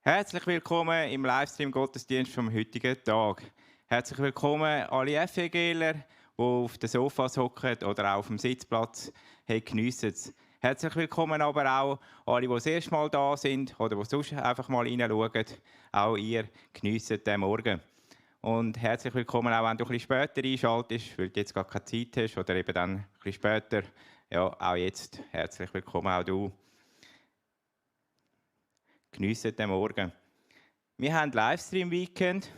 Herzlich willkommen im Livestream-Gottesdienst vom heutigen Tag. Herzlich willkommen alle FEGler, die auf den Sofas hocken oder auch auf dem Sitzplatz. Hey, geniessen es. Herzlich willkommen aber auch alle, die das erste Mal da sind oder die sonst einfach mal reinschauen. Auch ihr geniessen den Morgen. Und herzlich willkommen auch, wenn du ein bisschen später einschaltest, weil du jetzt gar keine Zeit hast oder eben dann ein bisschen später. Ja, auch jetzt herzlich willkommen auch du. Geniessen den Morgen. Wir haben Livestream-Weekend.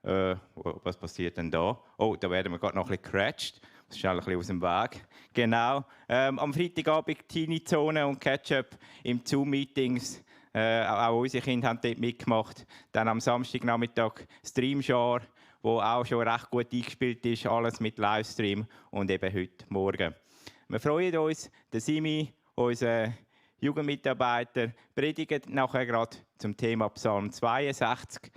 Was passiert denn da? Oh, da werden wir gerade noch ein bisschen gecratcht. Das ist schnell ein bisschen aus dem Weg. Genau. Am Freitagabend Teenie-Zone und Catch-up im Zoom-Meetings. Auch unsere Kinder haben dort mitgemacht. Dann am Samstagnachmittag Streamjar, wo auch schon recht gut eingespielt ist. Alles mit Livestream und eben heute Morgen. Wir freuen uns, der Simi, unser Jugendmitarbeiter, predigt nachher gerade zum Thema Psalm 62.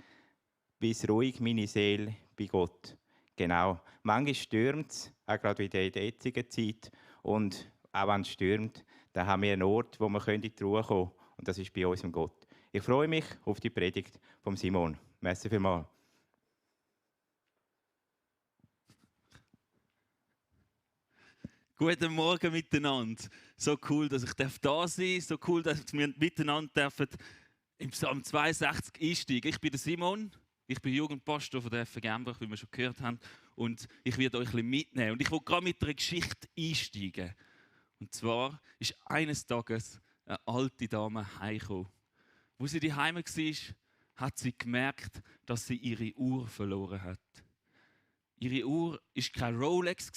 Bis ruhig meine Seele bei Gott. Genau. Manchmal stürmt es, auch gerade wieder in der jetzigen Zeit. Und auch wenn es stürmt, dann haben wir einen Ort, wo wir in die Ruhe kommen können. Und das ist bei unserem Gott. Ich freue mich auf die Predigt von Simon. Merci vielmals. Guten Morgen miteinander. So cool, dass ich da sein darf. So cool, dass wir miteinander dürfen im Psalm 62 einsteigen. Ich bin der Simon. Ich bin Jugendpastor von der FG Gembach, wie wir schon gehört haben. Und ich werde euch ein bisschen mitnehmen. Und ich will gerade mit einer Geschichte einsteigen. Und zwar ist eines Tages eine alte Dame heimgekommen. Wo sie daheim war, hat sie gemerkt, dass sie ihre Uhr verloren hat. Ihre Uhr war keine Rolex,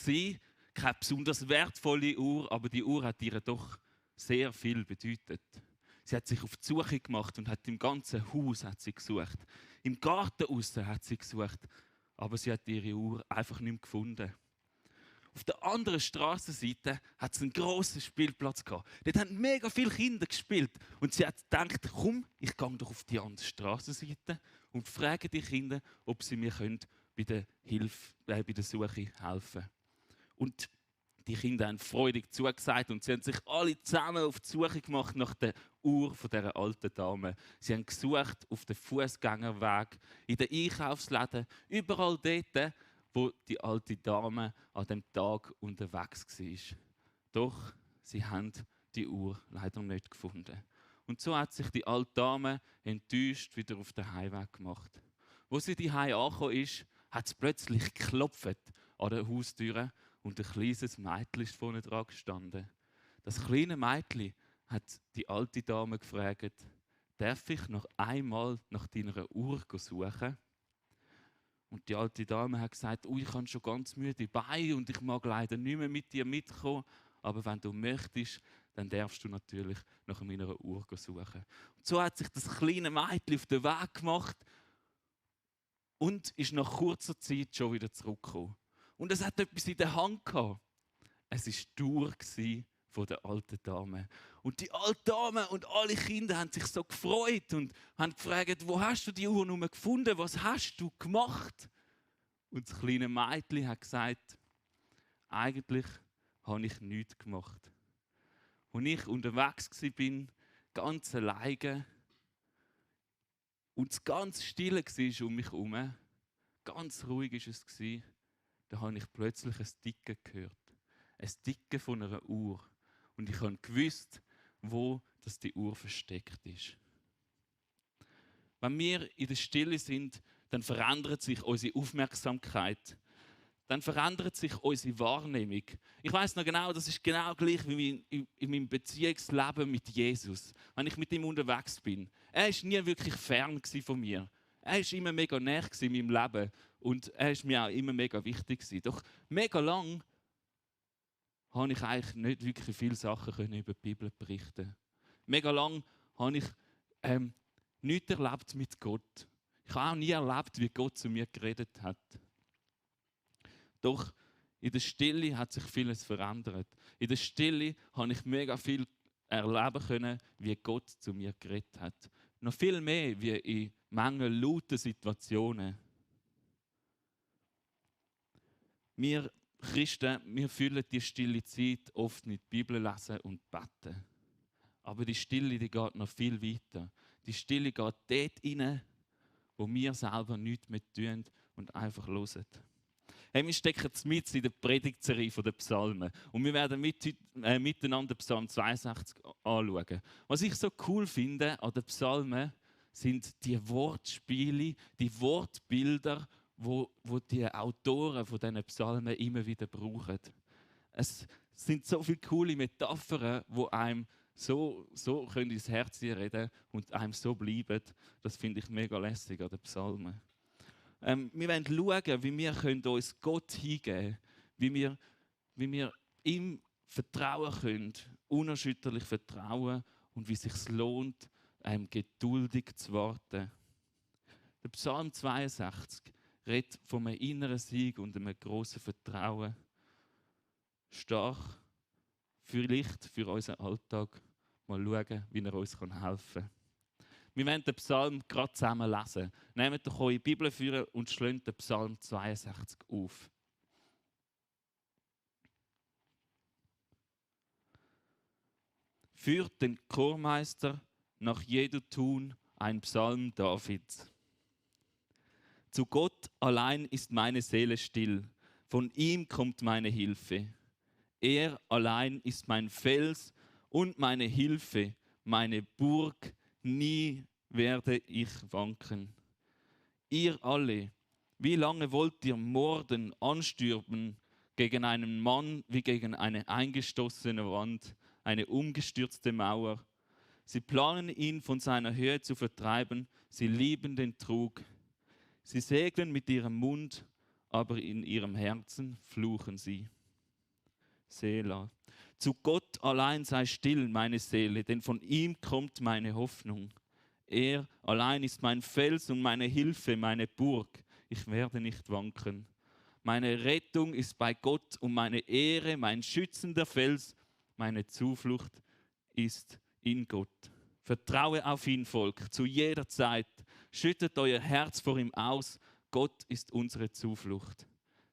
keine besonders wertvolle Uhr, aber die Uhr hat ihr doch sehr viel bedeutet. Sie hat sich auf die Suche gemacht und hat im ganzen Haus hat sie gesucht. Im Garten aussen hat sie gesucht, aber sie hat ihre Uhr einfach nicht mehr gefunden. Auf der anderen Strassenseite hat es einen grossen Spielplatz gehabt. Dort haben mega viele Kinder gespielt und sie hat gedacht, komm, ich gehe doch auf die andere Strassenseite und frage die Kinder, ob sie mir bei der bei der Suche helfen können. Und die Kinder haben freudig zugesagt und sie haben sich alle zusammen auf die Suche gemacht nach der Uhr von dieser alten Dame. Sie haben gesucht auf dem Fußgängerweg, in den Einkaufsläden, überall dort, wo die alte Dame an dem Tag unterwegs war. Doch sie haben die Uhr leider nicht gefunden. Und so hat sich die alte Dame enttäuscht wieder auf den Heimweg gemacht. Wo sie die Heim angekommen ist, hat es plötzlich geklopft an der Haustüre und ein kleines Mädchen ist vorne dran gestanden. Das kleine Mädchen hat die alte Dame gefragt, darf ich noch einmal nach deiner Uhr suchen? Und die alte Dame hat gesagt, ich habe schon ganz müde Beine und ich mag leider nicht mehr mit dir mitkommen, aber wenn du möchtest, dann darfst du natürlich nach meiner Uhr suchen. Und so hat sich das kleine Mädchen auf den Weg gemacht und ist nach kurzer Zeit schon wieder zurückgekommen. Und es hat etwas in der Hand gehabt. Es war die Uhr von der alten Dame. Und die alte Dame und alle Kinder haben sich so gefreut und haben gefragt, wo hast du die Uhr nun gefunden? Was hast du gemacht? Und das kleine Mädchen hat gesagt, eigentlich habe ich nichts gemacht. Als ich unterwegs war, ganz alleine, und es ganz still war um mich herum, ganz ruhig war es, da habe ich plötzlich ein Ticken gehört. Ein Ticken von einer Uhr. Und ich habe gewusst, wo die Uhr versteckt ist. Wenn wir in der Stille sind, dann verändert sich unsere Aufmerksamkeit. Dann verändert sich unsere Wahrnehmung. Ich weiß noch genau, das ist genau gleich wie in meinem Beziehungsleben mit Jesus. Wenn ich mit ihm unterwegs bin. Er war nie wirklich fern von mir. Er war immer mega nah in meinem Leben. Und er war mir auch immer mega wichtig. Doch mega lang habe ich eigentlich nicht wirklich viele Sachen über die Bibel berichten. Mega lang habe ich nichts erlebt mit Gott. Ich habe auch nie erlebt, wie Gott zu mir geredet hat. Doch in der Stille hat sich vieles verändert. In der Stille habe ich mega viel erleben können, wie Gott zu mir geredet hat. Noch viel mehr wie in manchen lauten Situationen. Wir Christen, wir füllen die stille Zeit oft mit Bibel lesen und beten. Aber die Stille, die geht noch viel weiter. Die Stille geht dort rein, wo wir selber nichts mehr tun und einfach hören. Hey, wir stecken mit in der Predigtserie der Psalmen und wir werden miteinander Psalm 62 anschauen. Was ich so cool finde an den Psalmen, sind die Wortspiele, die Wortbilder, wo die Autoren von diesen Psalmen immer wieder brauchen. Es sind so viele coole Metaphern, die einem so können ins Herz reden und einem so bleiben. Das finde ich mega lässig an den Psalmen. Wir wollen schauen, wie wir uns Gott hingeben können, wie wir ihm vertrauen können, unerschütterlich vertrauen und wie es sich lohnt, einem geduldig zu warten. Der Psalm 62 redet von einem inneren Sieg und einem grossen Vertrauen. Stark, vielleicht für unseren Alltag, mal schauen, wie er uns helfen kann. Wir wollen den Psalm gerade zusammen lesen. Nehmt doch eure Bibel vor und schlägt den Psalm 62 auf. Führt den Chormeister nach Jedutun ein Psalm Davids. Zu Gott allein ist meine Seele still, von ihm kommt meine Hilfe. Er allein ist mein Fels und meine Hilfe, meine Burg, nie werde ich wanken. Ihr alle, wie lange wollt ihr morden, anstürmen gegen einen Mann wie gegen eine eingestoßene Wand, eine umgestürzte Mauer? Sie planen ihn von seiner Höhe zu vertreiben, sie lieben den Trug. Sie segnen mit ihrem Mund, aber in ihrem Herzen fluchen sie. Selah. Zu Gott allein sei still, meine Seele, denn von ihm kommt meine Hoffnung. Er allein ist mein Fels und meine Hilfe, meine Burg. Ich werde nicht wanken. Meine Rettung ist bei Gott und meine Ehre, mein schützender Fels, meine Zuflucht ist in Gott. Vertraue auf ihn, Volk, zu jeder Zeit. Schüttet euer Herz vor ihm aus. Gott ist unsere Zuflucht.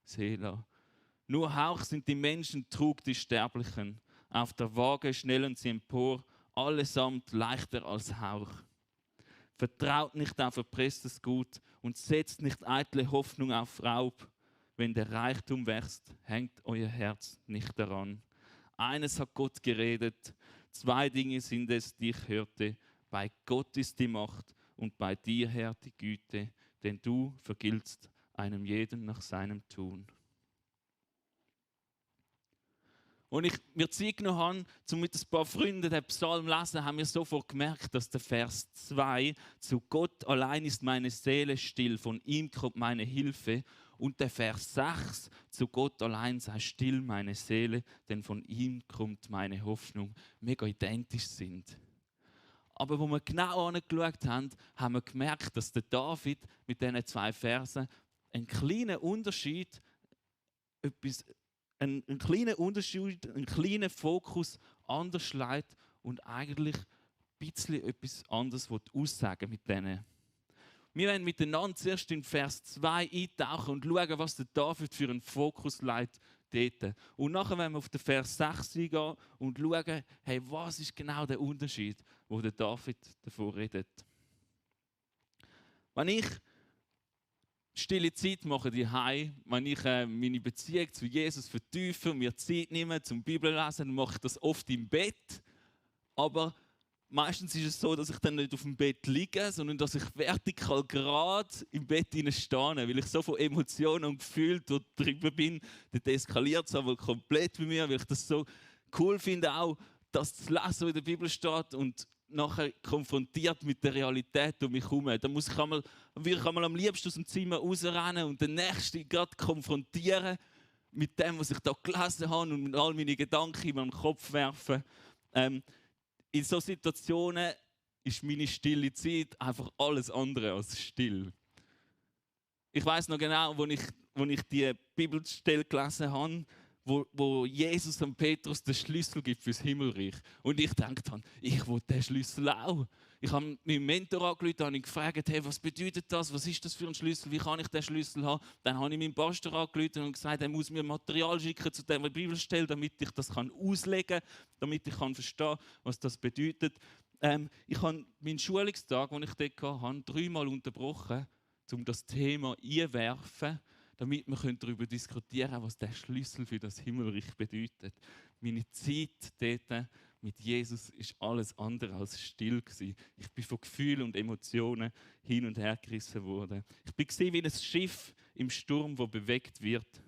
Selah. Nur Hauch sind die Menschen Trug, die Sterblichen. Auf der Waage schnellen sie empor, allesamt leichter als Hauch. Vertraut nicht auf erpresstes Gut und setzt nicht eitle Hoffnung auf Raub. Wenn der Reichtum wächst, hängt euer Herz nicht daran. Eines hat Gott geredet, 2 Dinge sind es, die ich hörte. Bei Gott ist die Macht und bei dir, Herr, die Güte, denn du vergiltst einem jeden nach seinem Tun. Und ich mir Zeit genommen habe, um mit ein paar Freunden den Psalm zu lesen, haben wir sofort gemerkt, dass der Vers 2, zu Gott allein ist meine Seele still, von ihm kommt meine Hilfe. Und der Vers 6, zu Gott allein sei still meine Seele, denn von ihm kommt meine Hoffnung, mega identisch sind. Aber wo wir genau angeschaut haben, haben wir gemerkt, dass der David mit diesen 2 Versen einen kleinen Unterschied, einen kleinen Unterschied, einen kleinen Fokus anders legt und eigentlich ein bisschen etwas anderes aussagen mit denen. Wir werden miteinander zuerst in Vers 2 eintauchen und schauen, was der David für einen Fokus legt dort. Und nachher werden wir auf den Vers 6 eingehen und schauen, hey, was ist genau der Unterschied, wo der David davon redet. Wenn ich stille Zeit mache daheim, wenn ich meine Beziehung zu Jesus vertiefe und mir Zeit nehme zum Bibellesen, mache ich das oft im Bett. Aber meistens ist es so, dass ich dann nicht auf dem Bett liege, sondern dass ich vertikal gerade im Bett stehe, weil ich so von Emotionen und Gefühlen dort drüber bin. Dort eskaliert es aber komplett bei mir, weil ich das so cool finde, auch das zu lesen, was in der Bibel steht und nachher konfrontiert mit der Realität um mich herum. Dann muss ich einmal am liebsten aus dem Zimmer rausrennen und den Nächsten gerade konfrontieren mit dem, was ich da gelesen habe und mit all meinen Gedanken in meinen Kopf werfen. In solchen Situationen ist meine stille Zeit einfach alles andere als still. Ich weiß noch genau, als ich die Bibelstelle gelesen habe, wo Jesus an Petrus den Schlüssel gibt fürs Himmelreich. Und ich dachte dann, ich will den Schlüssel auch. Ich habe meinen Mentor angerufen und gefragt, hey, was bedeutet das? Was ist das für ein Schlüssel? Wie kann ich den Schlüssel haben? Dann habe ich meinen Pastor angerufen und gesagt, er muss mir Material schicken zu dieser Bibelstelle, damit ich das auslegen kann, damit ich verstehen kann, was das bedeutet. Ich habe meinen Schulungstag, den ich dort hatte, 3-mal unterbrochen, um das Thema einzuwerfen, damit wir darüber diskutieren können, was der Schlüssel für das Himmelreich bedeutet. Meine Zeit dort mit Jesus ist alles andere als still gewesen. Ich bin von Gefühlen und Emotionen hin und her gerissen worden. Ich war wie ein Schiff im Sturm, das bewegt wird,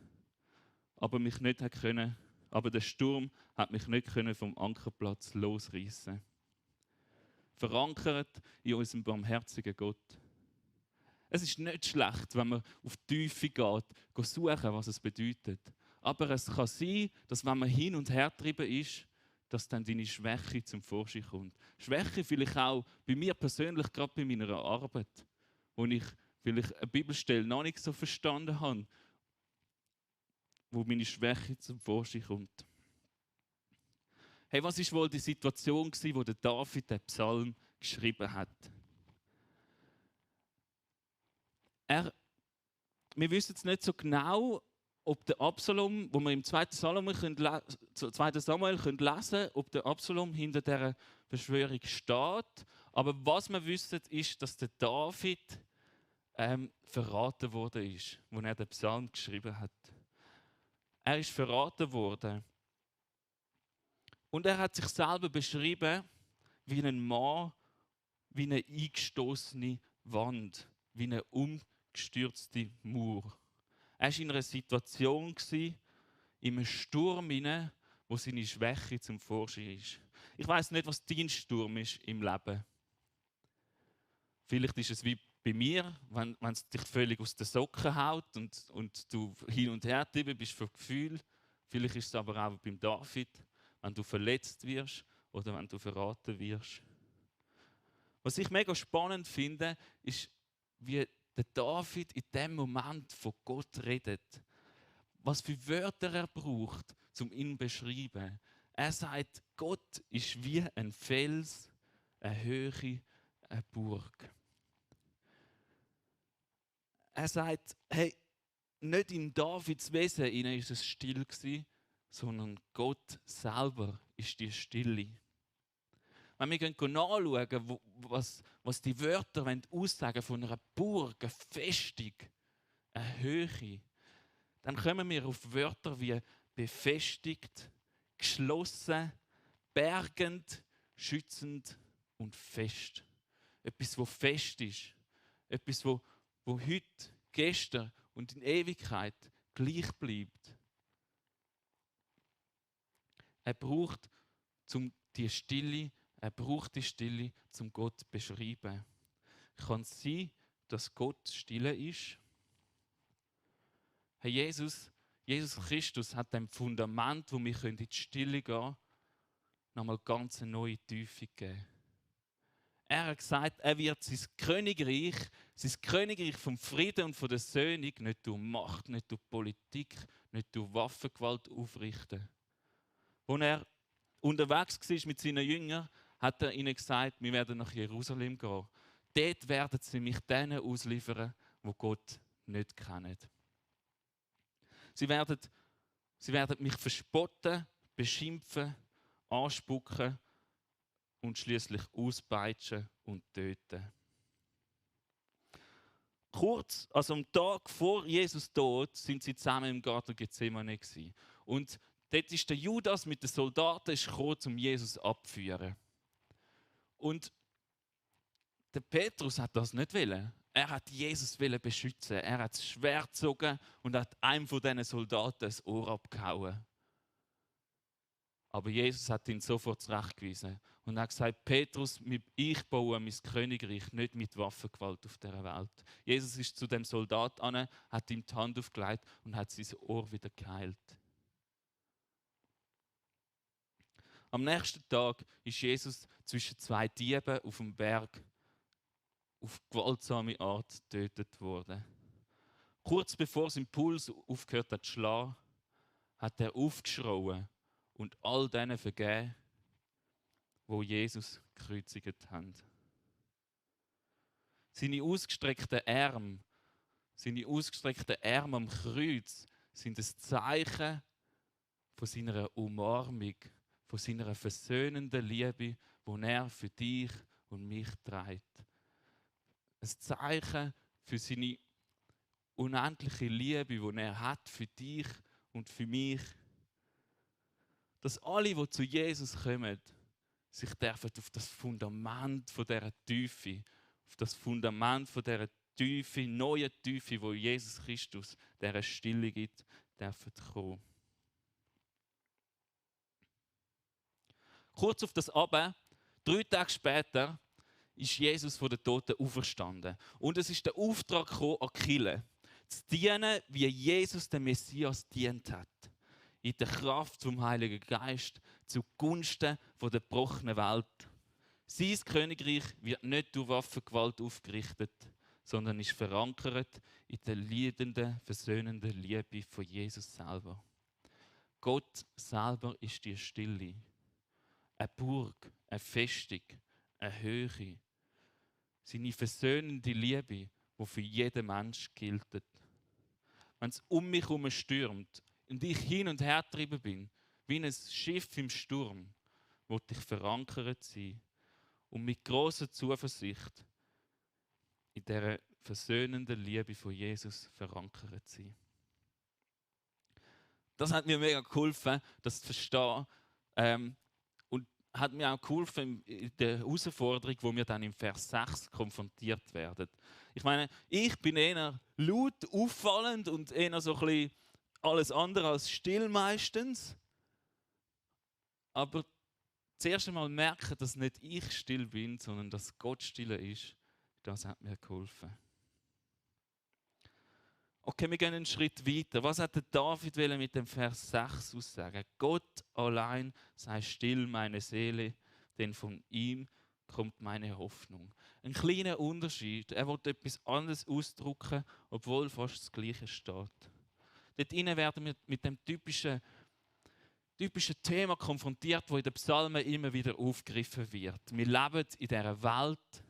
aber mich nicht können. Aber der Sturm hat mich nicht vom Ankerplatz losreißen. Verankert in unserem barmherzigen Gott. Es ist nicht schlecht, wenn man auf die Tiefe geht, suchen, was es bedeutet. Aber es kann sein, dass wenn man hin und her getrieben ist, dass dann deine Schwäche zum Vorschein kommt. Schwäche vielleicht auch bei mir persönlich, gerade bei meiner Arbeit, wo ich vielleicht eine Bibelstelle noch nicht so verstanden habe, wo meine Schwäche zum Vorschein kommt. Hey, was ist wohl die Situation gewesen, wo der David den Psalm geschrieben hat? Wir wissen jetzt nicht so genau, ob der Absalom, wo wir im 2. Samuel lesen können, ob der Absalom hinter dieser Verschwörung steht. Aber was wir wissen, ist, dass der David verraten worden ist, als er den Psalm geschrieben hat. Er ist verraten worden. Und er hat sich selber beschrieben wie ein Mann, wie eine eingestoßene Wand, wie eine umgestürzte Mauer. Er war in einer Situation, in einem Sturm, wo seine Schwäche zum Vorschein ist. Ich weiß nicht, was dein Sturm ist im Leben. Vielleicht ist es wie bei mir, wenn es dich völlig aus den Socken haut und du hin und her bist vom Gefühl. Vielleicht ist es aber auch beim David, wenn du verletzt wirst oder wenn du verraten wirst. Was ich mega spannend finde, ist, wie der David in dem Moment von Gott redet. Was für Wörter er braucht, um ihn zu beschreiben. Er sagt, Gott ist wie ein Fels, eine Höhe, eine Burg. Er sagt, hey, nicht in Davids Wesen ist es still gewesen, sondern Gott selber ist die Stille. Wenn wir nachschauen, was die Wörter aussagen von einer Burg, einer Festung, einer Höhe, dann kommen wir auf Wörter wie befestigt, geschlossen, bergend, schützend und fest. Etwas, was fest ist. Etwas, wo heute, gestern und in Ewigkeit gleich bleibt. Er braucht die Stille, um Gott zu beschreiben. Kann es sein, dass Gott stille ist? Herr Jesus Christus hat dem Fundament, wo wir in die Stille gehen können, nochmal ganz eine neue Tiefe gegeben. Er hat gesagt, er wird sein Königreich vom Frieden und von der Söhnung nicht durch Macht, nicht durch Politik, nicht durch Waffengewalt aufrichten. Als er unterwegs war mit seinen Jüngern, hat er ihnen gesagt, wir werden nach Jerusalem gehen. Dort werden sie mich denen ausliefern, die Gott nicht kennen. Sie werden mich verspotten, beschimpfen, anspucken und schließlich auspeitschen und töten. Kurz, also am Tag vor Jesus Tod, sind sie zusammen im Garten Gethsemane gewesen. Und dort ist der Judas mit den Soldaten gekommen, um Jesus abzuführen. Und der Petrus hat das nicht wollen. Er hat Jesus beschützen. Er hat das Schwert gezogen und hat einem von diesen Soldaten das Ohr abgehauen. Aber Jesus hat ihn sofort zurechtgewiesen und hat gesagt, Petrus, ich baue mein Königreich nicht mit Waffengewalt auf dieser Welt. Jesus ist zu dem Soldat an, hat ihm die Hand aufgelegt und hat sein Ohr wieder geheilt. Am nächsten Tag ist Jesus zwischen zwei Dieben auf dem Berg auf gewaltsame Art getötet worden. Kurz bevor sein Puls aufgehört hat zu schlagen, hat er aufgeschrien und all denen vergeben, wo Jesus gekreuzigt haben. Seine ausgestreckten Arme am Kreuz sind ein Zeichen von seiner Umarmung, von seiner versöhnenden Liebe, die er für dich und mich trägt. Ein Zeichen für seine unendliche Liebe, die er hat für dich und für mich. Dass alle, die zu Jesus kommen, sich dürfen auf das Fundament von dieser Tiefe, auf das Fundament von dieser Tiefe, neue Tiefe, wo Jesus Christus dieser Stille gibt, dürfen kommen. Kurz auf das Aber, 3 Tage später ist Jesus von den Toten auferstanden. Und es ist der Auftrag gekommen an die Kirche, zu dienen, wie Jesus den Messias dient hat. In der Kraft vom Heiligen Geist zugunsten der gebrochenen Welt. Sein Königreich wird nicht durch Waffengewalt aufgerichtet, sondern ist verankert in der liebenden, versöhnenden Liebe von Jesus selber. Gott selber ist die Stille. Eine Burg, eine Festung, eine Höhe. Seine versöhnende Liebe, die für jeden Mensch gilt. Wenn es um mich herum stürmt und ich hin und her getrieben bin, wie ein Schiff im Sturm, will ich verankert sein und mit grosser Zuversicht in dieser versöhnenden Liebe von Jesus verankert sein. Das hat mir mega geholfen, das zu verstehen. Und hat mir auch geholfen in der Herausforderung, wo wir dann im Vers 6 konfrontiert werden. Ich meine, ich bin eher laut, auffallend und eher so ein bisschen alles andere als still meistens. Aber zuerst einmal merken, dass nicht ich still bin, sondern dass Gott still ist, das hat mir geholfen. Okay, wir gehen einen Schritt weiter. Was hat der David mit dem Vers 6 aussagen? Gott allein sei still, meine Seele, denn von ihm kommt meine Hoffnung. Ein kleiner Unterschied. Er will etwas anderes ausdrücken, obwohl fast das Gleiche steht. Dort innen werden wir mit dem typischen Thema konfrontiert, das in den Psalmen immer wieder aufgegriffen wird. Wir leben in dieser Welt.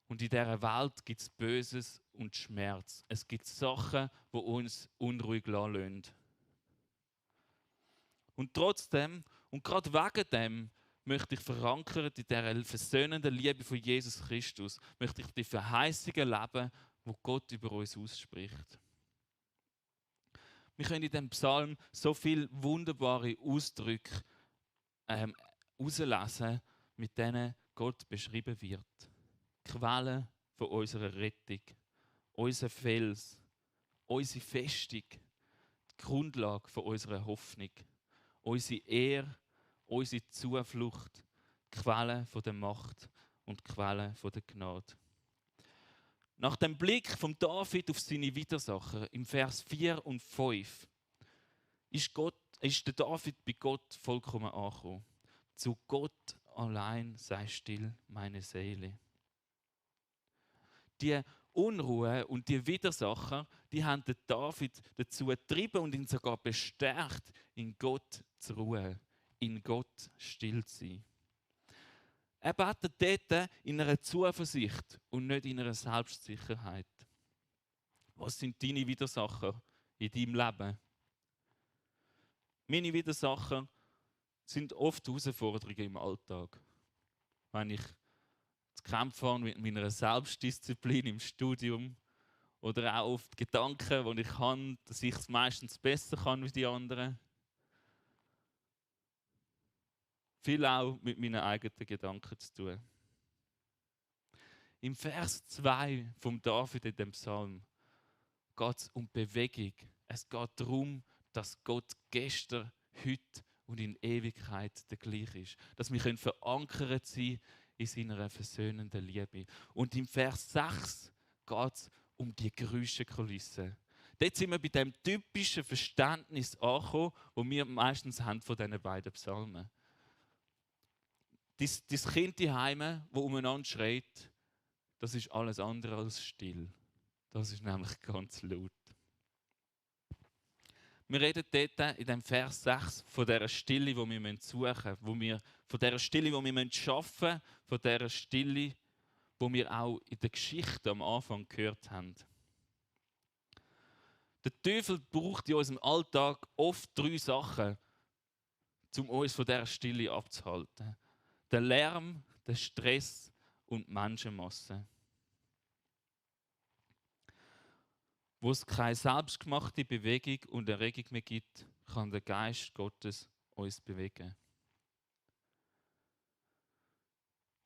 Und in dieser Welt gibt es Böses und Schmerz. Es gibt Sachen, die uns unruhig lassen. Und trotzdem, und gerade wegen dem, möchte ich verankert in dieser versöhnenden Liebe von Jesus Christus, möchte ich die Verheißungen leben, die Gott über uns ausspricht. Wir können in diesem Psalm so viele wunderbare Ausdrücke herauslesen, mit denen Gott beschrieben wird. Quelle von unserer Rettung, unser Fels, unsere Festung, die Grundlage von unserer Hoffnung, unsere Ehre, unsere Zuflucht, die Quelle von der Macht und die Quelle von der Gnade. Nach dem Blick von David auf seine Widersacher im Vers 4 und 5 ist der David bei Gott vollkommen angekommen. Zu Gott allein sei still meine Seele. Die Unruhe und die Widersacher, die haben den David dazu getrieben und ihn sogar bestärkt, in Gott zu ruhen, in Gott still zu sein. Er betet dort in einer Zuversicht und nicht in einer Selbstsicherheit. Was sind deine Widersacher in deinem Leben? Meine Widersacher sind oft Herausforderungen im Alltag. Wenn ich zu kämpfen habe mit meiner Selbstdisziplin im Studium oder auch oft Gedanken, die ich habe, dass ich es meistens besser kann als die anderen. Viel auch mit meinen eigenen Gedanken zu tun. Im Vers 2 vom David in dem Psalm geht es um Bewegung. Es geht darum, dass Gott gestern, heute und in Ewigkeit der gleiche ist. Dass wir verankert sein in seiner versöhnenden Liebe. Und im Vers 6 geht es um die Geräuschekulisse. Dort sind wir bei dem typischen Verständnis angekommen, das wir meistens haben von diesen beiden Psalmen. Das Kind daheim, das umeinander schreit, das ist alles andere als still. Das ist nämlich ganz laut. Wir reden dort in dem Vers 6 von dieser Stille, die wir suchen müssen, von dieser Stille, die wir schaffen müssen, von dieser Stille, die wir auch in der Geschichte am Anfang gehört haben. Der Teufel braucht in unserem Alltag oft 3 Sachen, um uns von dieser Stille abzuhalten. Der Lärm, der Stress und die Menschenmasse. Wo es keine selbstgemachte Bewegung und Erregung mehr gibt, kann der Geist Gottes uns bewegen.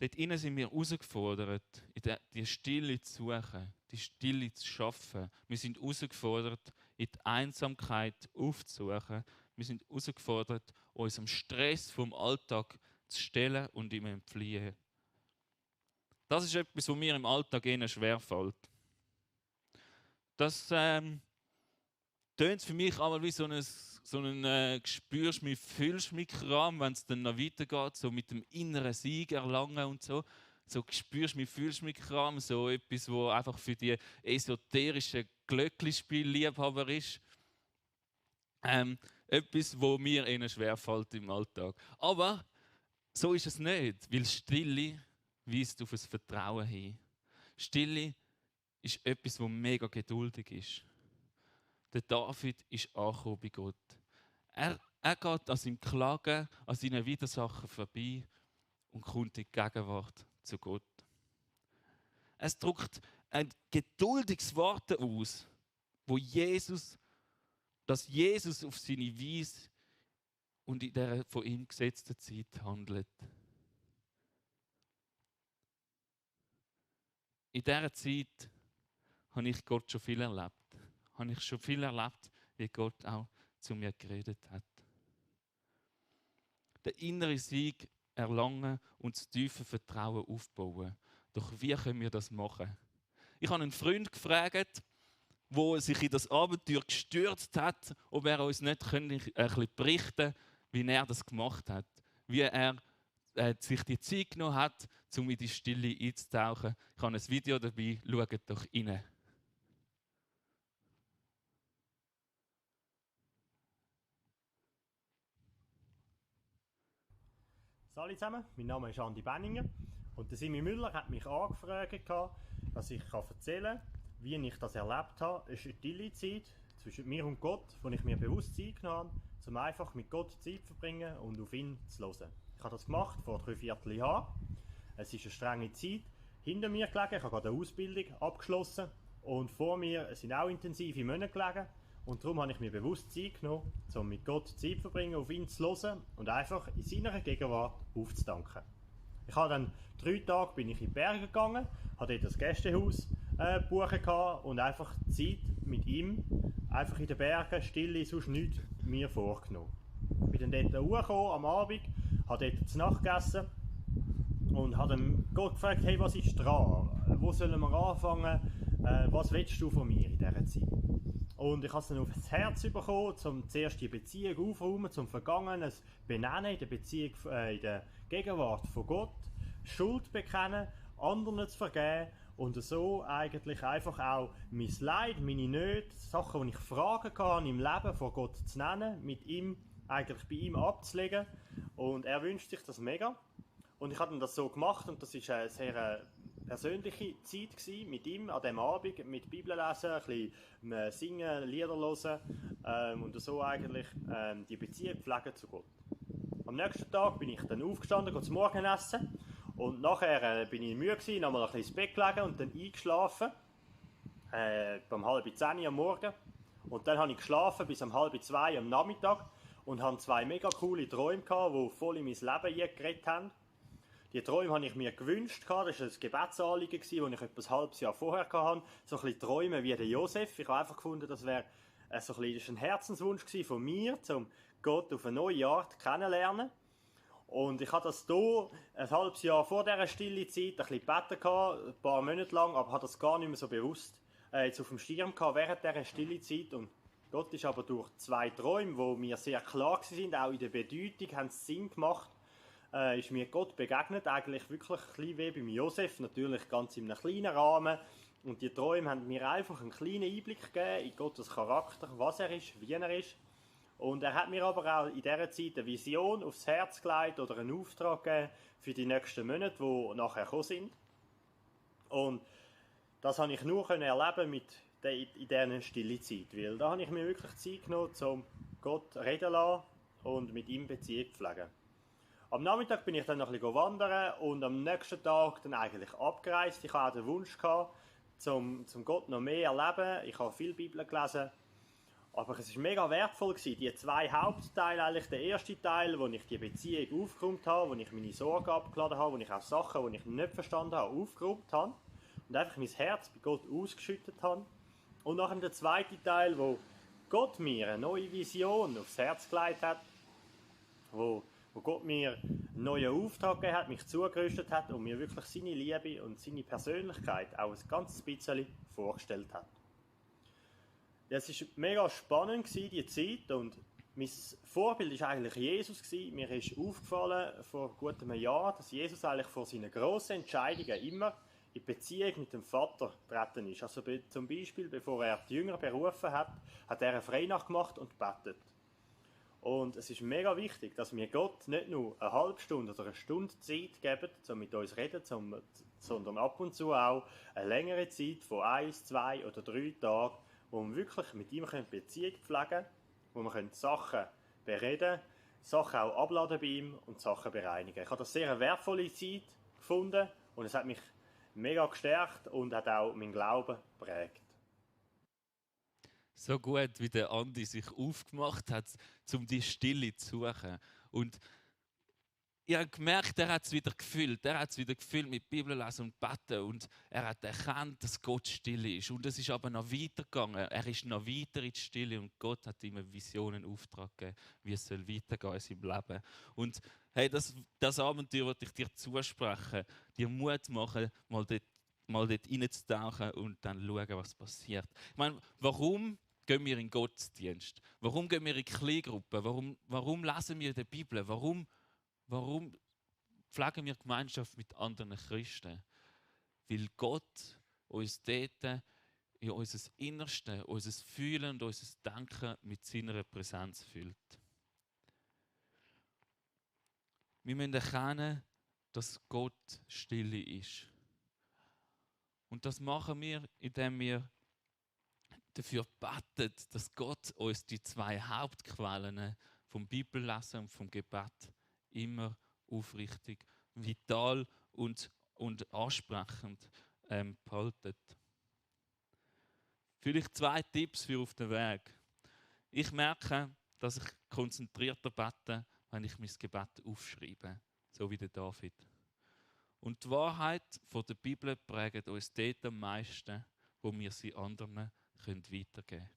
Dort innen sind wir herausgefordert, die Stille zu suchen, die Stille zu schaffen. Wir sind herausgefordert, in die Einsamkeit aufzusuchen. Wir sind herausgefordert, uns am Stress vom Alltag zu stellen und ihm entfliehen. Das ist etwas, was mir im Alltag eher schwerfällt. Das tönt für mich einmal wie so ein «Spürst mich, fühlst mich» Kram, wenn es dann noch weitergeht, so mit dem inneren Sieg erlangen und so. So «Spürst mich, fühlst mich» Kram, so etwas, wo einfach für die esoterischen Glöcklispiel-Liebhaber ist. Etwas, wo mir eher schwerfällt im Alltag. Aber so ist es nicht, weil Stille weist auf ein Vertrauen hin. Stille ist etwas, das mega geduldig ist. Der David ist angekommen bei Gott. Er geht an seinem Klagen, an seinen Widersachen vorbei und kommt in die Gegenwart zu Gott. Es drückt ein geduldiges Wort aus, dass Jesus auf seine Weise und in der von ihm gesetzten Zeit handelt. In dieser Zeit habe ich Gott schon viel erlebt. Habe ich schon viel erlebt, wie Gott auch zu mir geredet hat. Den inneren Sieg erlangen und das tiefe Vertrauen aufbauen. Doch wie können wir das machen? Ich habe einen Freund gefragt, der sich in das Abenteuer gestürzt hat, ob er uns nicht ein bisschen berichten könnte, wie er das gemacht hat. Wie er sich die Zeit genommen hat, um in die Stille einzutauchen. Ich habe ein Video dabei, schaut doch rein. Hallo zusammen, mein Name ist Andi Benninger und der Simi Müller hat mich angefragt, dass ich erzählen kann, wie ich das erlebt habe. Es ist eine stille Zeit zwischen mir und Gott, wo ich mir bewusst Zeit genommen habe, um einfach mit Gott Zeit zu verbringen und auf ihn zu hören. Ich habe das gemacht vor 3/4 Jahren. Es ist eine strenge Zeit hinter mir gelegen. Ich habe gerade eine Ausbildung abgeschlossen und vor mir sind auch intensive Monate gelegen. Und darum habe ich mir bewusst Zeit genommen, um mit Gott Zeit zu verbringen, auf ihn zu hören und einfach in seiner Gegenwart aufzudanken. Ich habe dann 3 Tage bin ich in die Berge gegangen, habe dort das Gästehaus gebucht und einfach Zeit mit ihm, einfach in den Bergen, Stille, sonst nichts, mir vorgenommen. Ich bin dann dort hochgekommen am Abend, habe dort zu Nacht gegessen und habe dann Gott gefragt, hey, was ist dran? Wo sollen wir anfangen? Was willst du von mir in dieser Zeit? Und ich habe es dann auf das Herz bekommen, um zuerst die Beziehung aufzuräumen, zum Vergangenen benennen, in der Beziehung, in der Gegenwart von Gott, Schuld bekennen, anderen zu vergeben und so eigentlich einfach auch mein Leid, meine Nöte, Sachen, die ich Fragen kann im Leben vor Gott zu nennen, mit ihm, eigentlich bei ihm abzulegen. Und er wünscht sich das mega. Und ich habe dann das so gemacht und das war eine sehr persönliche Zeit gewesen, mit ihm an diesem Abend, mit Bibel lesen, ein bisschen singen, Lieder hören und so eigentlich die Beziehung pflegen zu Gott. Am nächsten Tag bin ich dann aufgestanden, zum Morgenessen und nachher bin ich müde gewesen, nochmal ein bisschen ins Bett gelegen und dann eingeschlafen, um 1:30 am Morgen. Und dann habe ich geschlafen bis um 1:30 am Nachmittag und hatte 2 mega coole Träume gehabt, die voll in mein Leben geredet haben. Die Träume habe ich mir gewünscht, das war ein Gebetsanliegen, das ich etwa ein halbes Jahr vorher hatte. So ein bisschen Träume wie der Josef. Ich habe einfach gefunden, das wäre so ein Herzenswunsch von mir, um Gott auf eine neue Art kennenzulernen. Und ich habe das hier ein halbes Jahr vor dieser stille Zeit ein bisschen gebeten, ein paar Monate lang, aber habe das gar nicht mehr so bewusst jetzt auf dem Schirm gehabt während dieser stille Zeit. Und Gott ist aber durch 2 Träume, die mir sehr klar waren, auch in der Bedeutung, haben es Sinn gemacht, ist mir Gott begegnet, eigentlich wirklich ein bisschen wie beim Josef, natürlich ganz in einem kleinen Rahmen. Und die Träume haben mir einfach einen kleinen Einblick gegeben in Gottes Charakter, was er ist, wie er ist. Und er hat mir aber auch in dieser Zeit eine Vision aufs Herz gelegt oder einen Auftrag gegeben für die nächsten Monate, die nachher kommen sind. Und das habe ich nur erleben in dieser stillen Zeit, weil da habe ich mir wirklich Zeit genommen, um Gott reden zu lassen und mit ihm Beziehung pflegen. Am Nachmittag bin ich dann noch ein bisschen wandern und am nächsten Tag dann eigentlich abgereist. Ich hatte auch den Wunsch gehabt, zum Gott noch mehr erleben. Ich habe viel Bibel gelesen. Aber es war mega wertvoll, die zwei Hauptteile, eigentlich der erste Teil, wo ich die Beziehung aufgeräumt habe, wo ich meine Sorgen abgeladen habe, wo ich auch Sachen, die ich nicht verstanden habe, aufgeräumt habe und einfach mein Herz bei Gott ausgeschüttet habe. Und nachher der zweite Teil, wo Gott mir eine neue Vision aufs Herz gelegt hat, wo Gott mir einen neuen Auftrag gegeben hat, mich zugerüstet hat und mir wirklich seine Liebe und seine Persönlichkeit auch ein ganz bisschen vorgestellt hat. Es war mega spannend, diese Zeit, und mein Vorbild war eigentlich Jesus. Mir ist aufgefallen vor gut einem Jahr, dass Jesus eigentlich vor seinen grossen Entscheidungen immer in Beziehung mit dem Vater getreten ist. Also zum Beispiel, bevor er die Jünger berufen hat, hat er eine Freinacht gemacht und gebetet. Und es ist mega wichtig, dass wir Gott nicht nur eine halbe Stunde oder eine Stunde Zeit geben, um mit uns zu reden, sondern ab und zu auch eine längere Zeit von 1, 2 oder 3 Tagen, wo wir wirklich mit ihm Beziehung pflegen können, wo wir Sachen bereden, Sachen auch abladen bei ihm und Sachen bereinigen. Ich habe das sehr eine wertvolle Zeit gefunden und es hat mich mega gestärkt und hat auch meinen Glauben geprägt. So gut, wie der Andi sich aufgemacht hat, um die Stille zu suchen. Und ich habe gemerkt, er hat es wieder gefüllt. Er hat es wieder gefüllt mit Bibellesen und Beten. Und er hat erkannt, dass Gott still ist. Und es ist aber noch weitergegangen. Er ist noch weiter in die Stille und Gott hat ihm eine Vision, einen Auftrag gegeben, wie es weitergehen soll in seinem Leben. Und hey, das Abenteuer wollte ich dir zusprechen, dir Mut machen, mal dort reinzutauchen und dann schauen, was passiert. Ich meine, warum gehen wir in Gottesdienst? Warum gehen wir in Kleingruppen? Warum lesen wir die Bibel? Warum pflegen wir Gemeinschaft mit anderen Christen? Weil Gott uns dort in unser Innerste, unser Fühlen und unser Denken mit seiner Präsenz füllt. Wir müssen erkennen, dass Gott stille ist. Und das machen wir, indem wir dafür beten, dass Gott uns die zwei Hauptquellen vom Bibellesen und vom Gebet immer aufrichtig, vital und ansprechend behaltet. Vielleicht 2 Tipps für auf den Weg. Ich merke, dass ich konzentrierter bete, wenn ich mein Gebet aufschreibe, so wie der David. Und die Wahrheit von der Bibel prägt uns dort am meisten, wo wir sie anderen weitergeben können.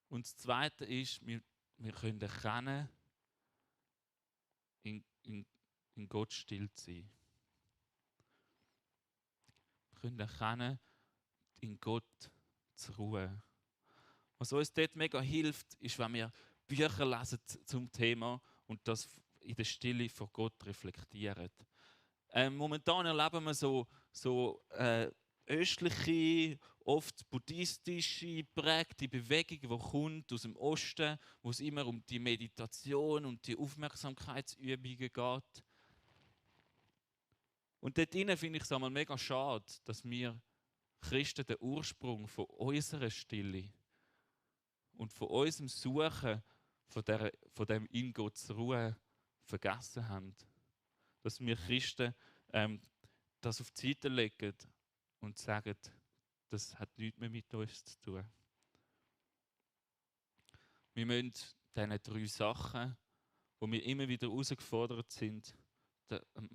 Und das Zweite ist, wir können erkennen, in Gott still zu sein. Wir können erkennen, in Gott zu ruhen. Was uns dort mega hilft, ist, wenn wir Bücher lesen zum Thema und das in der Stille vor Gott reflektieren. Momentan erleben wir so östliche, oft buddhistische prägte Bewegung, die kommt aus dem Osten, wo es immer um die Meditation und die Aufmerksamkeitsübungen geht. Und dort drinnen finde ich es einmal mega schade, dass wir Christen den Ursprung von unserer Stille und von unserem Suchen von dem in Gott zur Ruhe vergessen haben. Dass wir Christen das auf die Seite legen und sagen, das hat nichts mehr mit uns zu tun. Wir müssen diesen 3 Sachen, wo wir immer wieder herausgefordert sind,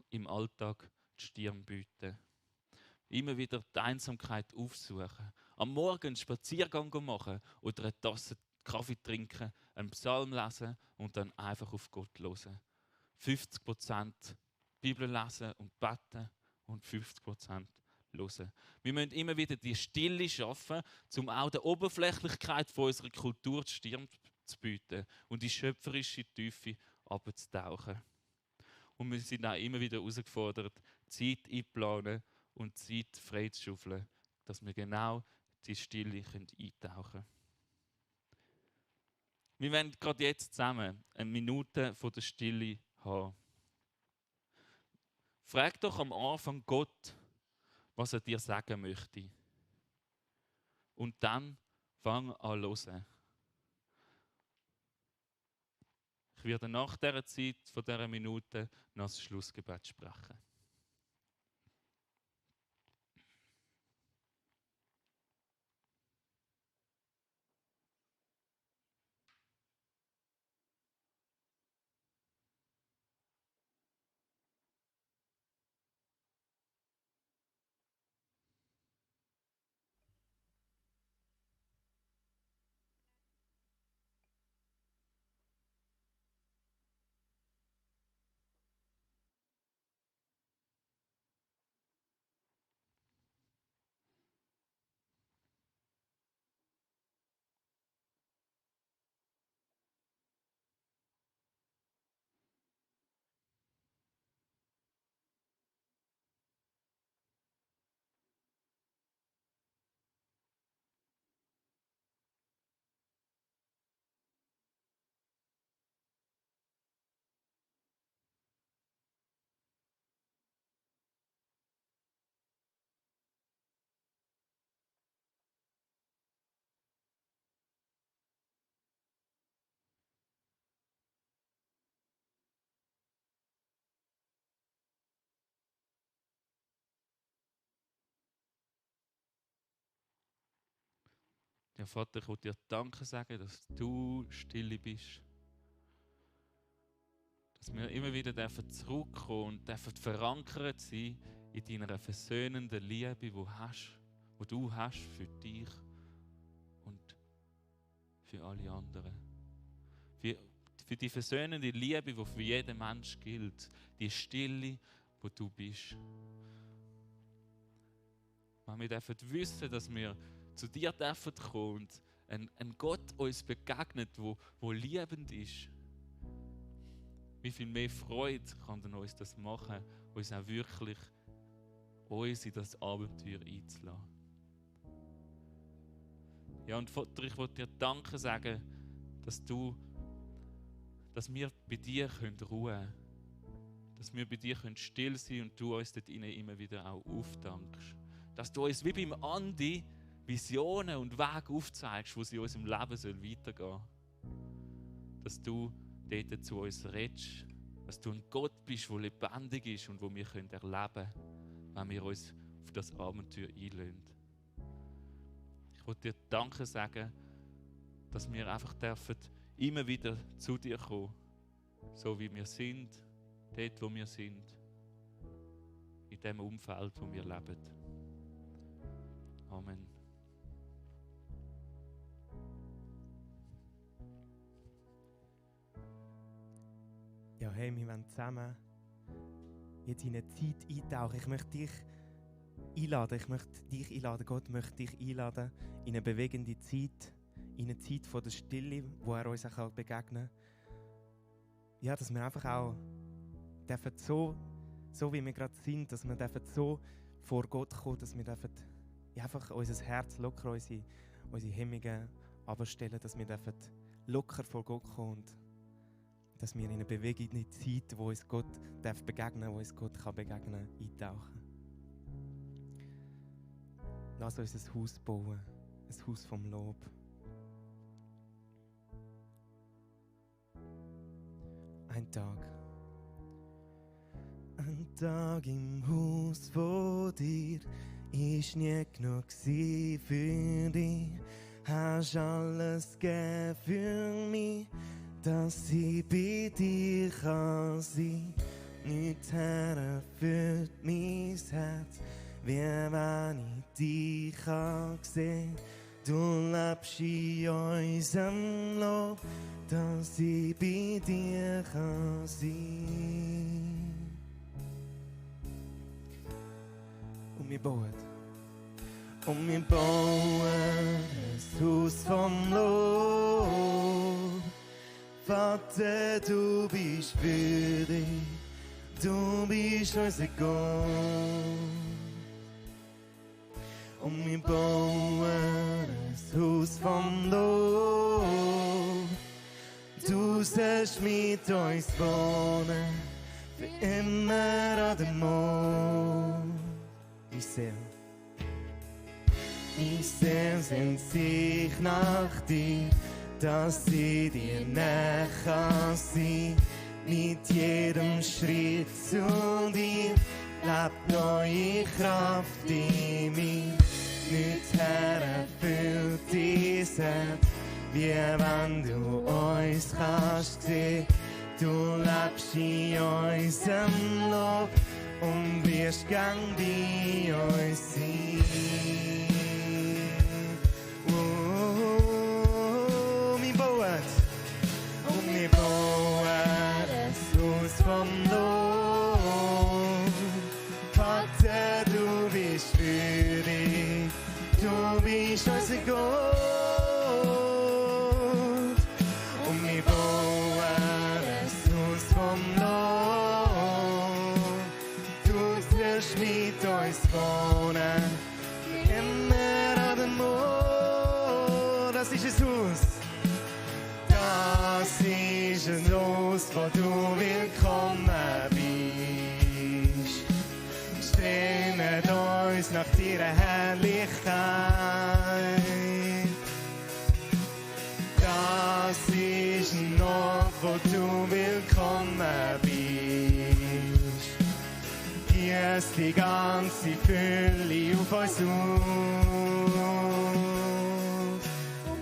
im Alltag die Stirn bieten. Immer wieder die Einsamkeit aufsuchen. Am Morgen einen Spaziergang machen oder eine Tasse Kaffee trinken, einen Psalm lesen und dann einfach auf Gott hören. 50% Bibel lesen und beten und 50% hören. Wir müssen immer wieder die Stille schaffen, um auch der Oberflächlichkeit von unserer Kultur die Stirn zu bieten und die schöpferische Tiefe abzutauchen. Und wir sind auch immer wieder herausgefordert, Zeit einplanen und Zeit freizuschaufeln, dass wir genau die Stille eintauchen können. Wir werden gerade jetzt zusammen eine Minute von der Stille haben. Frag doch am Anfang Gott, was er dir sagen möchte. Und dann fang an zu hören. Ich werde nach dieser Zeit, von dieser Minute, noch das Schlussgebet sprechen. Ja, Vater, ich will dir Danke sagen, dass du stille bist. Dass wir immer wieder zurückkommen und verankert sein in deiner versöhnenden Liebe, die du hast für dich und für alle anderen. Für die versöhnende Liebe, die für jeden Mensch gilt. Die Stille, wo du bist. Wir dürfen wissen, dass wir zu dir dürfen kommen und ein Gott uns begegnet, wo liebend ist. Wie viel mehr Freude kann denn uns das machen, uns auch wirklich uns in das Abenteuer einzulassen. Ja, und Vater, ich wollte dir Danke sagen, dass wir bei dir ruhen können. Dass wir bei dir still sein können und du uns dort immer wieder auch aufdankst. Dass du uns wie beim Andi Visionen und Wege aufzeigst, wo sie in unserem Leben weitergehen soll. Dass du dort zu uns redest, dass du ein Gott bist, der lebendig ist und wo wir erleben können, wenn wir uns auf das Abenteuer einlassen. Ich wollte dir Danke sagen, dass wir einfach immer wieder zu dir kommen, so wie wir sind, dort, wo wir sind, in dem Umfeld, wo wir leben. Amen. Ja, hey, wir wollen zusammen jetzt in eine Zeit eintauchen. Ich möchte dich einladen, Gott möchte dich einladen in eine bewegende Zeit, in eine Zeit von der Stille, wo er uns auch begegnen kann. Ja, dass wir einfach auch dürfen so wie wir gerade sind, dass wir dürfen so vor Gott kommen, dass wir dürfen einfach unser Herz locker, unsere Hemmungen abstellen, dass wir dürfen locker vor Gott kommen und dass wir in eine bewegende Zeit, wo uns Gott begegnen darf, wo uns Gott begegnen kann, eintauchen. Lass uns ein Haus bauen, ein Haus vom Lob. Ein Tag im Haus von dir ist nie genug für dich. Hast alles gegeben für mich, dass ich bei dir kann sein. Nichts erfüllt mein Herz, wie wenn ich dich kann sehen. Du lebst in unserem Lob, dass ich bei dir kann sein. Und wir bauen ein Haus vom Lob. Vater, du bist würdig, du bist unser Gott. Und wir bauen ein Haus vom Lob. Du sollst mit uns wohnen, für immer an dem Mond. Ich sehe sehnt sich nach dir, dass ich dir näher kann sein. Mit jedem Schritt zu dir lebt neue Kraft in mir. Nichts erfüllt dies Herz, wie wenn du uns kannst sehen. Du lebst in unserem Lob und wirst gern bei uns sein. Wir bauen und wir bauen das Haus vom Lob. Vater, du bist würdig, du bist unser Gott. Und wir bauen das Haus vom Lob. Du wirst mit uns wohnen, immer an dem Mond. Das ist ein Haus. Das ist ein Haus, wo du willkommen bist. Strehnen uns nach deiner Herrlichkeit. Das ist ein Ort, wo du willkommen bist. Gieß die ganze Fülle auf uns aus.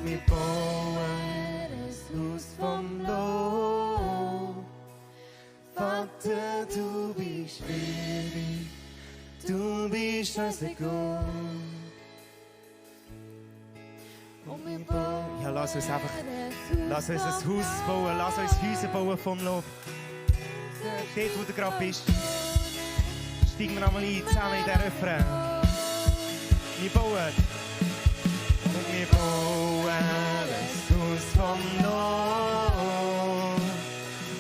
Wir bauen das Haus vom Lob. Vater, du bist würdig, du bist unser Gott. Ja, lass uns einfach, lass uns ein Haus bauen, lass uns Häuser bauen vom Lob. Dort, wo du gerade bist, steigen wir einmal ein, zusammen in den Refrain. Wir bauen. Und wir bauen das Haus vom Lob.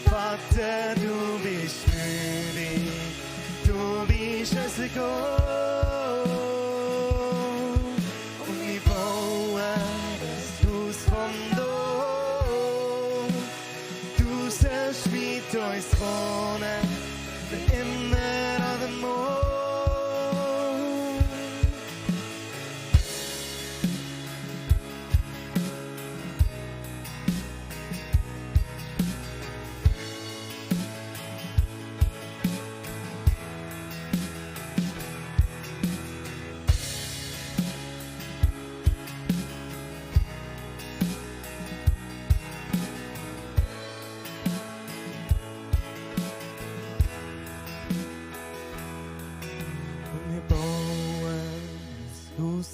Vater, du bist würdig, du bist unser Gott. Und wir bauen das Haus vom Lob. Du sollst mit uns wohnen, für immer an dem Mond.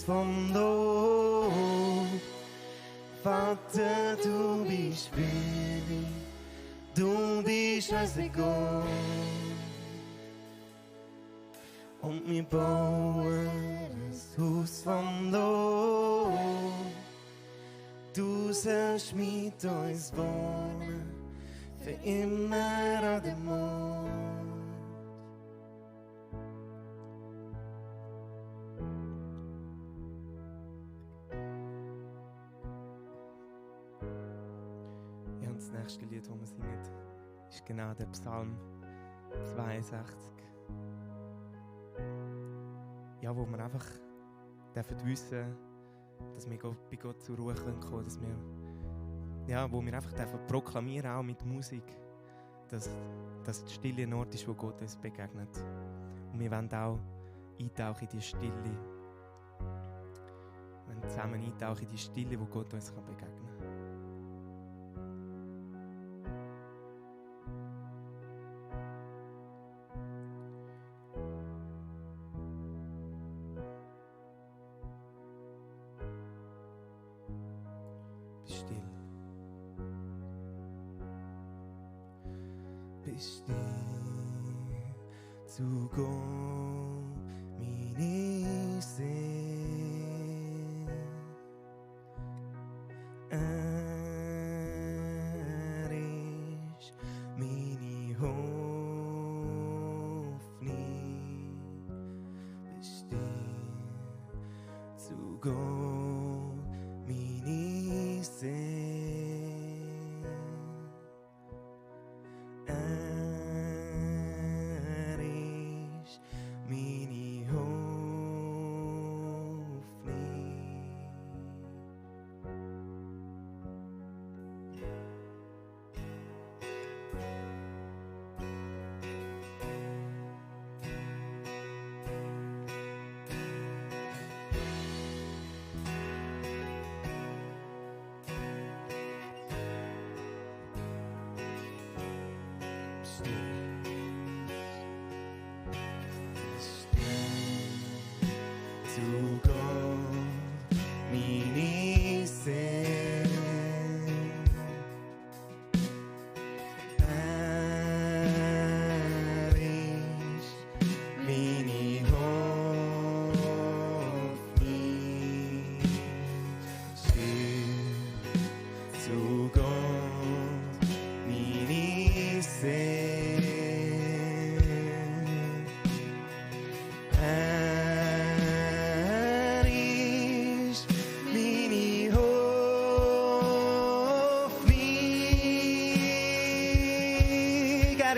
Vom Lob. Vater, du bist würdig, du bist unser Gott. Und wir bauen das Haus vom Lob. Du sollst mit uns wohnen, für immer an dem Mond. Das nächste Lied, das wir singen, ist genau der Psalm 62. Ja, wo wir einfach wissen dürfen, dass wir bei Gott zur Ruhe kommen können, dass wir, ja, wo wir einfach proklamieren, auch mit Musik, dass die Stille ein Ort ist, wo Gott uns begegnet. Und wir wollen auch eintauchen in die Stille. Wir wollen zusammen eintauchen in die Stille, wo Gott uns begegnen kann. Bist still zu Gott, meine Seele. Ist meine Hoffnung. Bist still zu Gott, meine Seele.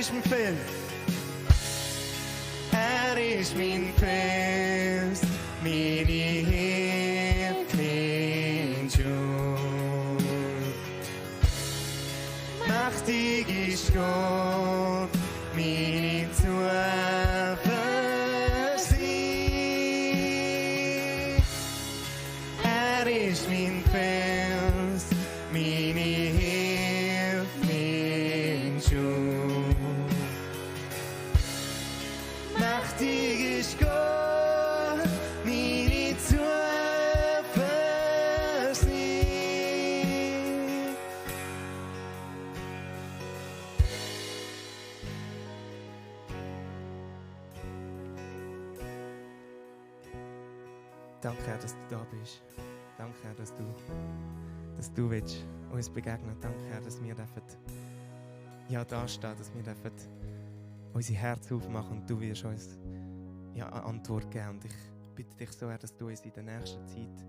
ist mein Fels. Er ist mein Fels, meine Hilfe, mein Schutz. Mächtig ist Gott, meine Zuversicht. Er ist mein Fels, meine Hilfe, mein Schutz. Mächtig ist Gott, meine Zuversicht. Danke, Herr, dass du da bist. Danke, Herr, dass du willst uns begegnen. Danke, Herr, dass wir dürfen da stehen, dass wir dürfen unsere Herzen aufmachen und du wirst uns eine Antwort geben. Und ich bitte dich so, Herr, dass du uns in der nächsten Zeit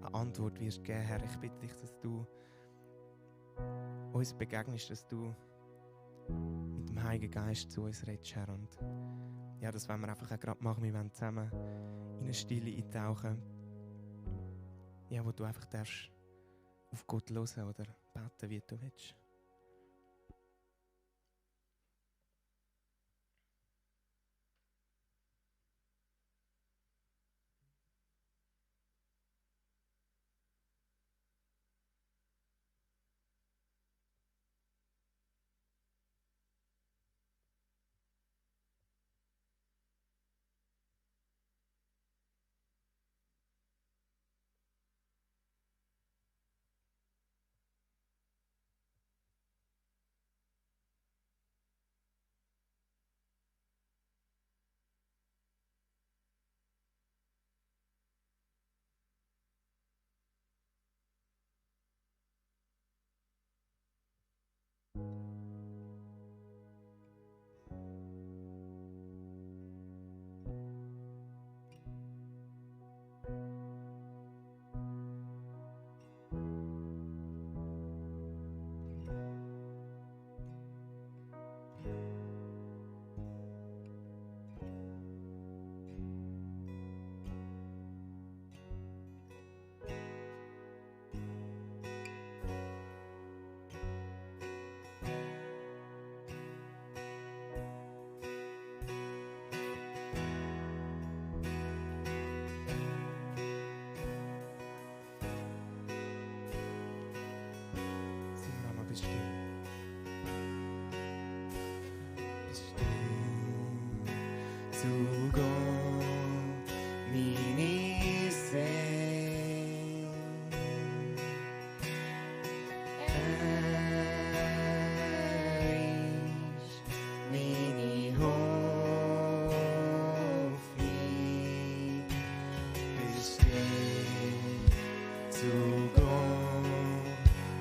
eine Antwort wirst geben, Herr. Ich bitte dich, dass du uns begegnest, dass du mit dem Heiligen Geist zu uns redest, Herr. Und ja, das wollen wir einfach auch gerade machen. Wir wollen zusammen in eine Stille eintauchen. Ja, wo du einfach darfst auf Gott hören oder beten, wie du willst. Zu Gott, meine Seele. ist meine Hoffnung, besteht zu Gott,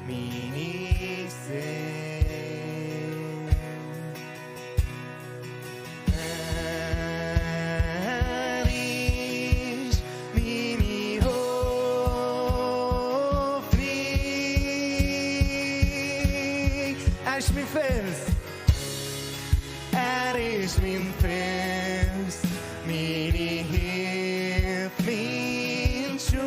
meine Seele. Er ist mein Fels, meine Hilfe, mein Schutz.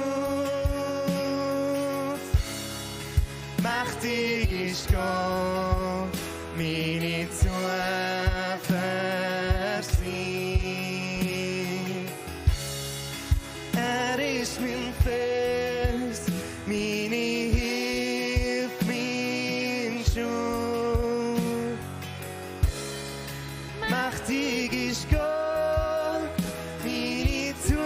Mächtig ist Gott, meine Zuversicht. Er ist mein Fels, meine Hilfe, mein Schutz. Mächtig ist Gott, meine Zuversicht.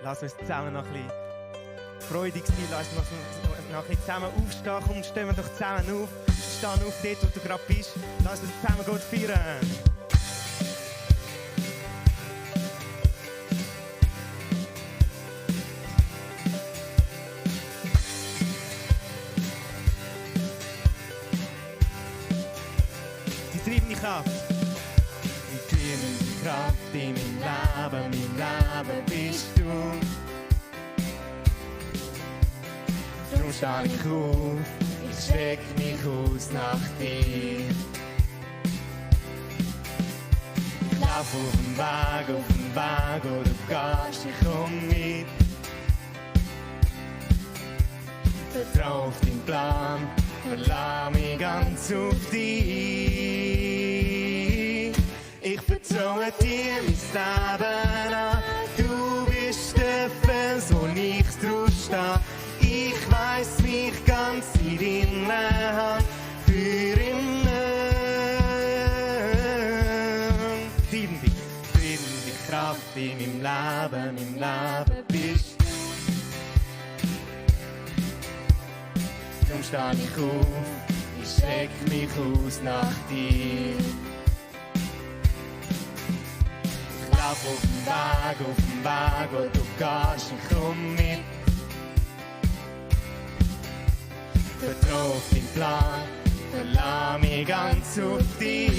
lass uns zusammen noch ein bisschen freudig sein, lass uns noch ein bisschen zusammen aufstehen. Komm, stehen wir doch zusammen auf. Steh auf dort, wo du gerade bist. Lass uns zusammen Gott feiern. Die treibende Kraft. Die treibende Kraft in meinem Leben bist du. Darum stehe ich auf, ich streck mich aus nach dir. Ich lauf auf dem Weg, wo du gehst, ich komm mit. Vertrau auf deinen Plan, verlass mich ganz auf dich. Ich vertraue dir mein Leben an, du bist der Fels, wo ich drauf stehe. Ich weiss mich ganz in deiner Hand für immer. Treibende Kraft in meinem Leben bist du. Darum stehe ich auf, ich streck mich aus nach dir. Ich lauf auf dem Weg, wo du gehst, ich komm mit. Vertrau auf deinen Plan, verlass mich ganz auf dich.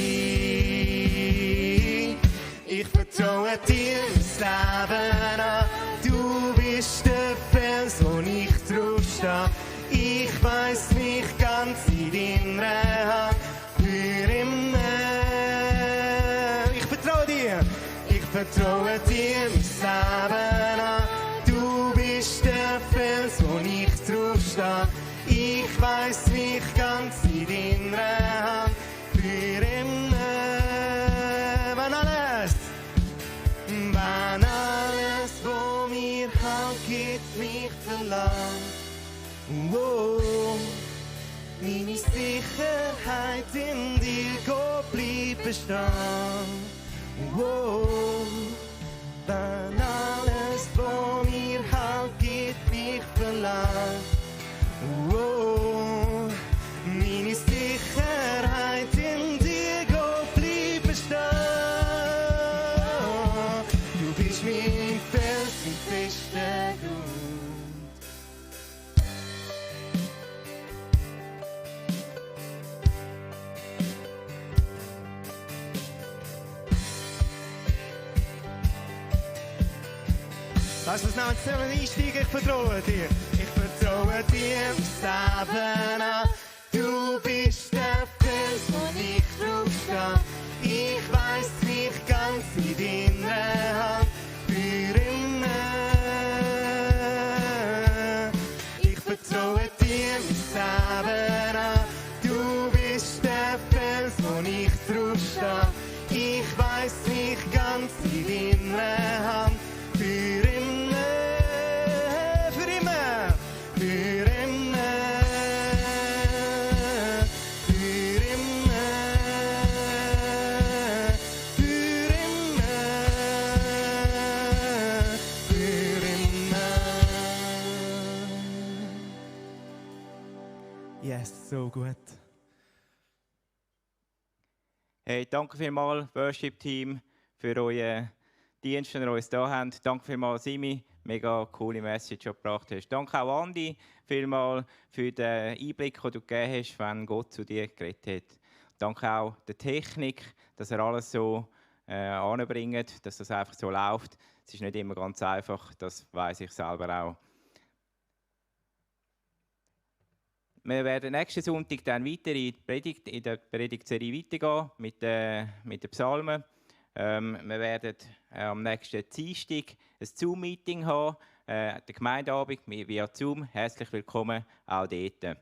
Ich vertraue dir mein Leben an, du bist der Fels, wo ich drauf stehe. Ich weiss mich ganz in deiner Hand für immer. Ich vertraue dir mein Leben an, du bist der Fels, wo ich drauf stehe. Ich weiss mich ganz in deiner Hand für immer. Wenn alles, wo mir Halt gibt, mich verlangt. Oh, meine Sicherheit in dir bleibt stehen. Oh, wenn alles, wo mir Halt gibt, mich verlangt. Oh, meine Sicherheit in dir bleibt bestehen. Du bist mein Fels, mein fester Grund. Lass uns noch zusammen einsteigen, ich vertraue dir. Ich vertraue dir mein Leben an. Du bist der Fels, wo ich drauf stehe. Ich weiss mich ganz in deiner Hand für immer. Ich vertraue dir mein Leben an. Du bist der Fels, wo ich drauf stehe. Ich weiss mich ganz in deiner Hand für immer. Yes, so gut. Hey, danke vielmals, Worship-Team, für euren Dienst, den ihr uns da habt. Danke vielmals, Simi, mega coole Message, die du gebracht hast. Danke auch, Andi, vielmals für den Einblick, den du gegeben hast, wenn Gott zu dir geredet hat. Danke auch der Technik, dass er alles so anbringt, dass das einfach so läuft. Es ist nicht immer ganz einfach, das weiss ich selber auch. Wir werden nächsten Sonntag dann weiter in der Predigtserie weitergehen mit den Psalmen. Wir werden am nächsten Dienstag ein Zoom-Meeting haben, der Gemeindeabend via Zoom. Herzlich willkommen auch dort.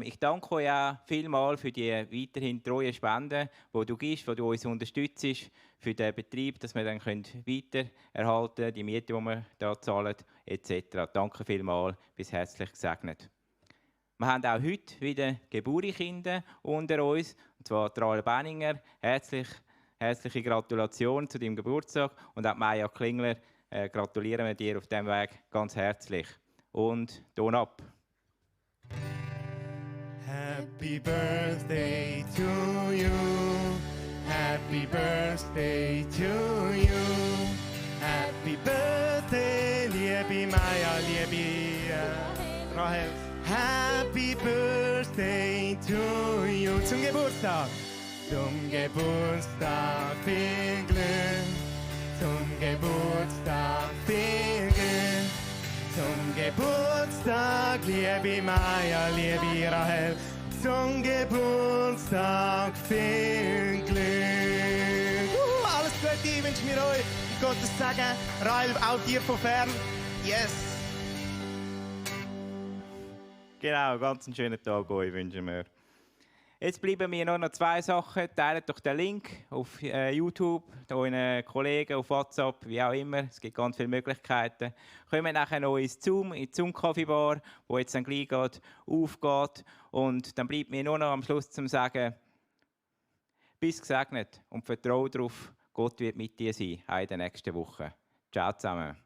Ich danke euch auch vielmals für die weiterhin treuen Spenden, die du gibst, die du uns unterstützt, für den Betrieb, dass wir dann weiter erhalten können, die Miete, die wir hier zahlen, etc. Danke vielmals, bis herzlich gesegnet. Wir haben auch heute wieder Geburtskinder unter uns, und zwar Rael Benninger. Herzliche Gratulation zu deinem Geburtstag. Und auch Maja Klingler, gratulieren wir dir auf diesem Weg ganz herzlich. Und Ton ab. Happy birthday to you. Happy birthday to you. Happy birthday, liebe Maya, liebe Rahel. Happy birthday to you. Zum Geburtstag. Zum Geburtstag viel Glück. Zum Geburtstag viel Glück. Zum Geburtstag, liebe Maya, liebe Rahel. Zum Geburtstag viel Glück. Alles Gute wünschen wir euch. Gottes Segen. Rahel, auch dir von fern. Yes. Genau, ganz einen schönen Tag euch wünschen wir. Jetzt bleiben mir nur noch 2 Sachen. Teilt doch den Link auf YouTube, euren Kollegen auf WhatsApp, wie auch immer. Es gibt ganz viele Möglichkeiten. Kommt nachher noch in die Zoom-Kaffee-Bar, wo jetzt dann gleich aufgeht. Und dann bleibt mir nur noch am Schluss zu sagen, bis gesegnet und vertraue darauf, Gott wird mit dir sein, auch in der nächsten Woche. Ciao zusammen.